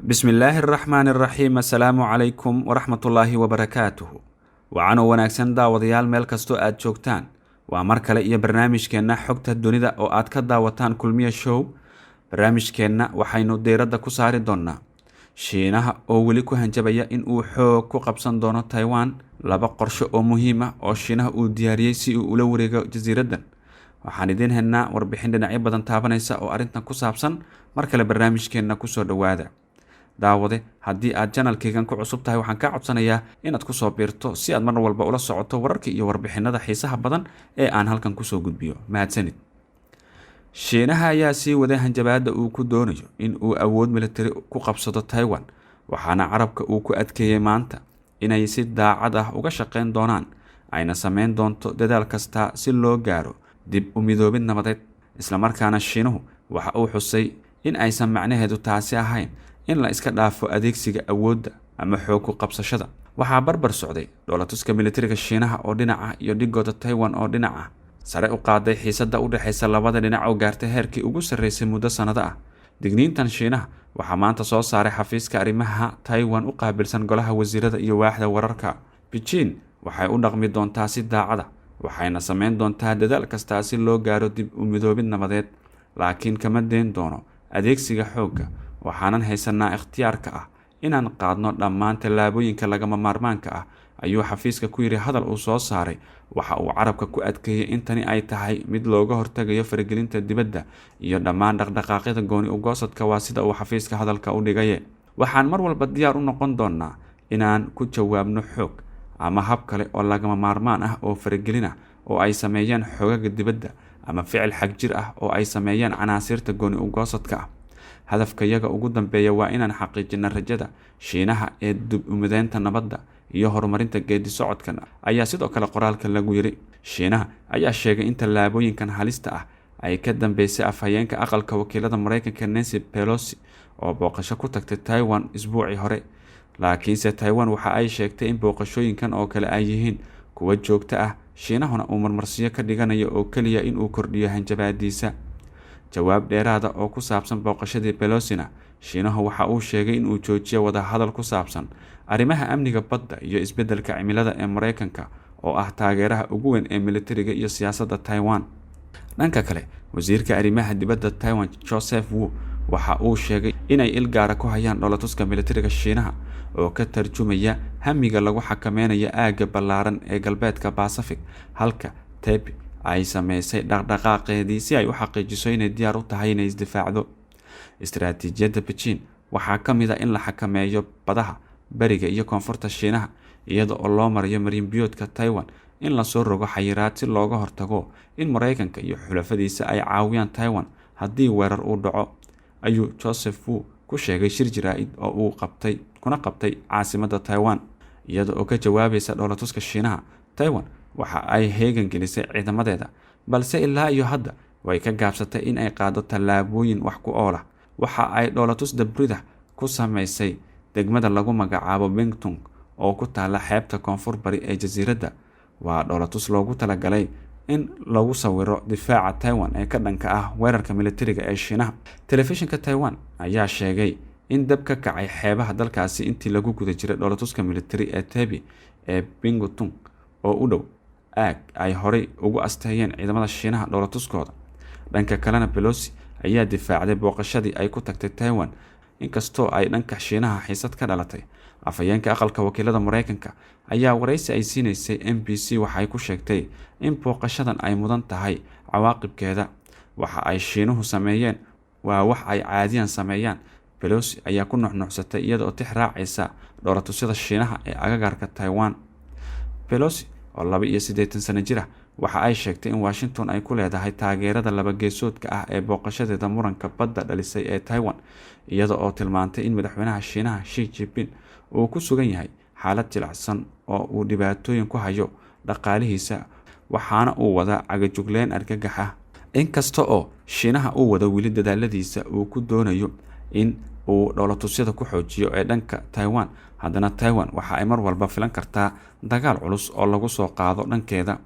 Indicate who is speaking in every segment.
Speaker 1: Bismillaahi araxmaani araxiim. Assalaamu calaykum waraxmatullaahi wabarakaatuhu. Wacanoo wanaagsan, daawadayaal, meel kastoo aad joogtaan. Waa mar kale iyo barnaamijkeenna Xogta Dunida oo aad ka daawataan Kulmiye Show. Barnaamijkeenna waxaynu diiradda ku saari doonnaa Shiinaha oo weli ku hanjabaya in uu xoog ku qabsan doono Taiwan, laba qorsho oo muhiim ah oo Shiinaha uu diyaariyey si uu ula wareego jasiiraddan. Waxaan idiin helnaa warbixin dhinacyo badan taabanaysa oo arrintan ku saabsan. Mar kale barnaamijkeenna kusoo dhowaada. Daawade, haddii aad channelkaygan ku cusub tahay, waxaan kaa codsanayaa inaad kusoo biirto si aad mar walba ula socoto wararka iyo warbixinada xiisaha badan ee aan halkan kusoo gudbiyo. Mahadsanid. Shiinaha ayaa sii waday hanjabaadda uu ku doonayo in uu awood militari ku qabsado Taiwan, waxaana carabka uu ku adkeeyey maanta inay si daacad ah uga shaqeyn doonaan, ayna sameyn doonto dadaal kasta si loo gaaro dib u midoobid nabadeed. Islamarkaana Shiinuhu waxa uu xusay in aysan macnaheedu taasi ahayn in la iska dhaafo adeegsiga awoodda ama xoog ku qabsashada. Waxaa barbar socday dhoolatuska militariga Shiinaha oo dhinaca iyo dhigooda Taiwan oo dhinaca, sare u qaaday xiisadda u dhexaysa labada dhinac oo gaartay heerkii ugu sarreysay muddo sannado ah. Digniintan Shiinaha waxaa maanta soo saaray xafiiska arrimaha Taiwan u qaabilsan golaha wasiirada iyo waaxda wararka. Beijing waxay u dhaqmi doontaa si daacada, waxayna sameyn doontaa dadaal kastaa si loo gaaro dib u midoobid nabadeed, laakiin kama deyn doono adeegsiga xoogga. Waxaanan haysanaa ikhtiyaarka ah inaan qaadno dhammaan tallaabooyinka lagama maarmaanka ah, ayuu xafiiska ku yidhi hadal uu soo saaray. Waxa uu carabka ku adkeeyey in tani ay tahay mid looga hortagayo faragelinta dibadda iyo dhammaan dhaqdhaqaaqyada gooni ugoosadka, waa sida uu xafiiska hadalka u dhigaye. Waxaan mar walba diyaar u noqon doonaa inaan ku jawaabno xoog ama hab kale oo lagama maarmaan ah oo faragelin ah oo ay sameeyaan xoogaga dibadda ama ficil xagjir ah oo ay sameeyaan canaasiirta gooni ugoosadka ah. Hadafkayaga ugu dambeeya waa inaan xaqiijino rajada Shiinaha ee dib umideynta nabadda iyo horumarinta geedi socodkan, ayaa sidoo kale qoraalka lagu yiri. Shiinaha ayaa sheegay in tallaabooyinkan halista ah ay ka dambeysay afhayeenka Aqalka Wakiilada Mareykanka Nancy Pelosi oo booqasho ku tagtay Taiwan isbuucii hore. Laakiinse Taiwan waxa ay sheegtay in booqashooyinkan oo kale ay yihiin kuwo joogto ah, Shiinahuna uu marmarsiyo ka dhiganayo oo keliya inuu kordhiyo hanjabaadiisa. Jawaab dheeraada oo ku saabsan booqashadii Pelosina, Shiinahu waxa uu sheegay inuu joojiyo wadahadal ku saabsan arrimaha amniga badda iyo isbeddelka cimilada ee Mareykanka, oo ah taageeraha ugu weyn ee militariga iyo siyaasadda Taiwan. Dhanka kale, wasiirka arrimaha dibadda Taiwan Joseph Wu waxa uu sheegay inay il gaara ku hayaan dhoolatuska militariga Shiinaha oo ka tarjumaya hamiga lagu xakameynayo aagga ballaaran ee galbeedka Pacific, halka Taipei ay sameysay dhaqdhaqaaqeedii si ay u xaqiijiso inay diyaar u tahay inay isdifaacdo. Istaraatiijiyadda Beijing waxaa ka mid ah in la xakameeyo badaha bariga iyo koonfurta Shiinaha iyada oo loo marayo marinbiyoodka Taiwan, in lasoo rogo xayiraad si looga hortago in Mareykanka iyo xulafadiisa ay caawiyaan Taiwan haddii weerar uu dhaco, ayuu Joseph Wu ku sheegay shir jaraa'id oo uu qabtay kuna qabtay caasimadda Taiwan. Iyada oo ka jawaabaysa dhoolatuska Shiinaha, Taiwan waxa ay heegan gelisay ciidamadeeda, balse ilaa iyo hadda way ka gaabsatay in ay qaado tallaabooyin wax ku ool ah. Waxa ay dhoolatus dabrida ku sameysay degmada lagu magacaabo Pingtung oo ku taala xeebta koonfur bari ee jasiiradda. Waa dhoolatus loogu talagalay in lagu sawiro difaaca Taiwan ee ka dhanka ah weerarka militariga ee Shiinaha. Telefishinka Taiwan ayaa sheegay in dab ka kacay xeebaha dalkaasi intii lagu guda jiray dhoolatuska militari ee Taipei ee Pingtung oo u dhow aag ay horey ugu asteeyeen ciidamada Shiinaha dhoolatuskooda. Dhanka kalena, Pelosi ayaa difaacday booqashadii ay ku tagtay Taiwan, inkastoo ay dhanka Shiinaha xiisad ka dhalatay. Afhayeenka Aqalka Wakiilada Mareykanka ayaa wareysi ay siinaysay NBC waxay ku sheegtay in booqashadan ay mudan tahay cawaaqibkeeda. Waxa ay Shiinuhu sameeyeen waa wax ay caadiyan sameeyaan, Pelosi ayaa ku nuxnuxsatay, iyada oo tix raacaysa dhoolatusyada Shiinaha ee agagaarka Taiwan. Pelosi oo 82 sano jir ah waxa ay sheegtay in Washington ay ku leedahay taageerada laba geesoodka ah ee booqashadeeda muranka badda dhalisay ee Taiwan, iyada oo tilmaantay in madaxweynaha Shiinaha Xi Jinping uu ku sugan yahay xaalad jilicsan oo uu dhibaatooyin ku hayo dhaqaalihiisa, waxaana uu wadaa cagajugleyn argagax ah. Inkasta oo Shiinaha uu wado weli dadaaladiisa uu ku doonayo in uu dhoolatusyada ku xoojiyo ee dhanka Taiwan, haddana Taiwan waxa ay mar walba filan kartaa dagaal culus oo lagu soo qaado dhankeeda.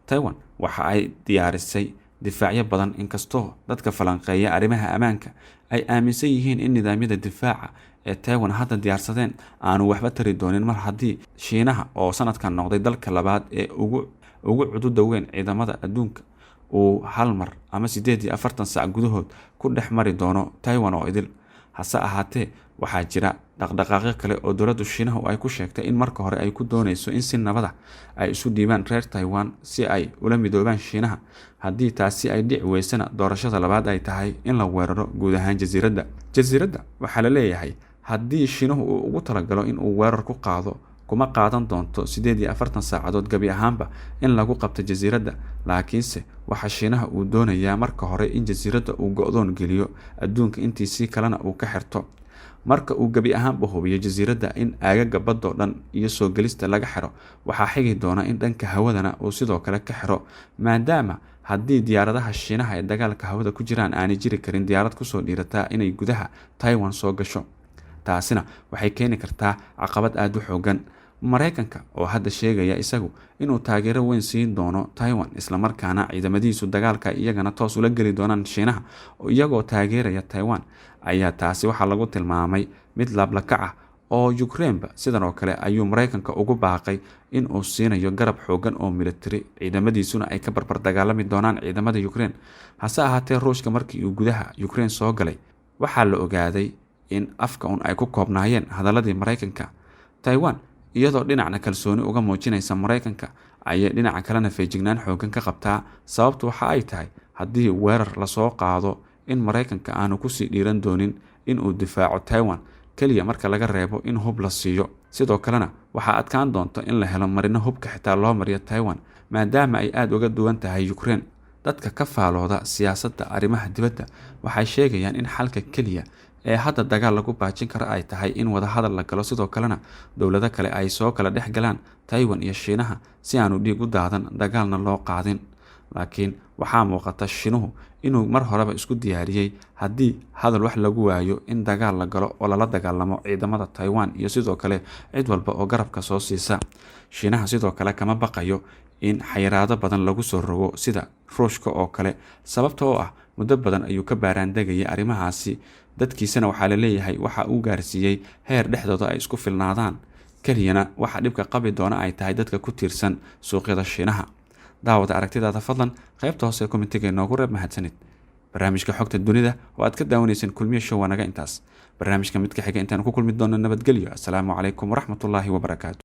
Speaker 1: Taiwan waxa ay diyaarisay difaacyo badan, inkastoo dadka falanqeeya arrimaha ammaanka ay aaminsan yihiin in nidaamyada difaaca ee Taiwan hadda diyaarsadeen aanu waxba tari doonin mar haddii Shiinaha, oo sanadkan noqday dalka labaad ee ugu cududa weyn ciidamada adduunka, uu hal mar ama 48 saac gudahood ku dhex mari doono Taiwan oo idil. Hase ahaatee, waxaa jira dhaqdhaqaaqyo kale oo dowladda Shiinahu ay ku sheegtay in marka hore ay ku dooneyso in si nabada ay isu dhiibaan reer Taiwan si ay ula midoobaan Shiinaha. Haddii taasi ay dhici weysana, doorashada labaad ay tahay in la weeraro guud ahaan jasiiradda. Jasiiradda waxaa la leeyahay haddii Shiinuhu uu ugu talagalo in uu weerar ku qaado, kuma qaadan doonto 48 saacadood gebi ahaanba in lagu qabto jasiiradda. Laakiinse waxaa Shiinaha uu doonayaa marka hore in jasiiradda uu go-doon geliyo, adduunka intiisii kalena uu ka xirto. Marka uu gebi ahaanba hubiyo jasiiradda in aagaga baddoo dhan iyo soo gelista laga xiro, waxaa xigi doona in dhanka hawadana uu sidoo kale ka xiro, maadaama haddii diyaaradaha Shiinaha ee dagaalka hawada ku jiraan aanay jiri karin diyaarad kusoo dhiirataa inay gudaha Taiwan soo gasho. Taasina waxay keeni kartaa caqabad aada u xoogan. Maraykanka oo hadda sheegaya isagu inuu taageero weyn siin doono Taiwan, islamarkaana ciidamadiisu dagaalka iyagana toos ula geli doonaan Shiinaha iyagoo taageeraya Taiwan, ayaa taasi waxaa lagu tilmaamay mid laablakac ah. Oo Ukraineba sidan oo kale ayuu Maraykanka ugu baaqay in uu siinayo garab xoogan oo militari, ciidamadiisuna ay ka barbar dagaalami doonaan ciidamada Ukraine. Hase ahaatee, Ruushka markii uu gudaha Ukraine soo galay, waxaa la ogaaday in afka un ay ku koobnaayeen hadaladii Maraykanka. Taiwan iyadoo dhinacna kalsooni uga muujinaysa Maraykanka ayay dhinaca kalena feejignaan xoogan ka qabtaa. Sababtu waxa ay tahay haddii weerar lasoo qaado in Maraykanka aanu kusii dhiiran doonin in uu difaaco Taiwan keliya, marka laga reebo in hub la siiyo. Sidoo kalena waxaa adkaan doonto in la helo marino hubka xitaa loo mariyo Taiwan, maadaama ay aada uga duwan tahay Ukraine. Dadka ka faalooda siyaasadda arrimaha dibadda waxay sheegayaan in xalka keliya ee hadda dagaal lagu baajin karo ay tahay in wadahadal la galo, sidoo kalena dowlado kale ay soo kala dhex galaan Taiwan iyo Shiinaha si aanu dhiig u daadan, dagaalna loo qaadin. Laakiin waxaa muuqata Shiinuhu inuu mar horeba isku diyaariyey haddii hadal wax lagu waayo in dagaal la galo oo lala dagaalamo ciidamada Taiwan iyo sidoo kale cid walba oo garabka soo siisa. Shiinaha sidoo kale kama baqayo in xayiraado badan lagu soo rogo sida Ruushka oo kale, sababta oo ah muddo badan ayuu ka baaraandegayay arrimahaasi. Dadkiisana waxaa la leeyahay waxa uu gaarsiiyey heer dhexdooda ay isku filnaadaan, keliyana waxa dhibka qabi doona ay tahay dadka ku tiirsan suuqyada Shiinaha. Daawada, aragtidaada fadlan qaybta hoose ee commentiga inoogu reeb. Mahadsanid. Barnaamijka Xogta Dunida oo aad ka daawanayseen Kulmiye Show waa naga intaas. Barnaamijka mid ka xiga intaan ku kulmi doono, nabadgelyo. Asalaamu calaykum waraxmatullaahi wabarakaatu.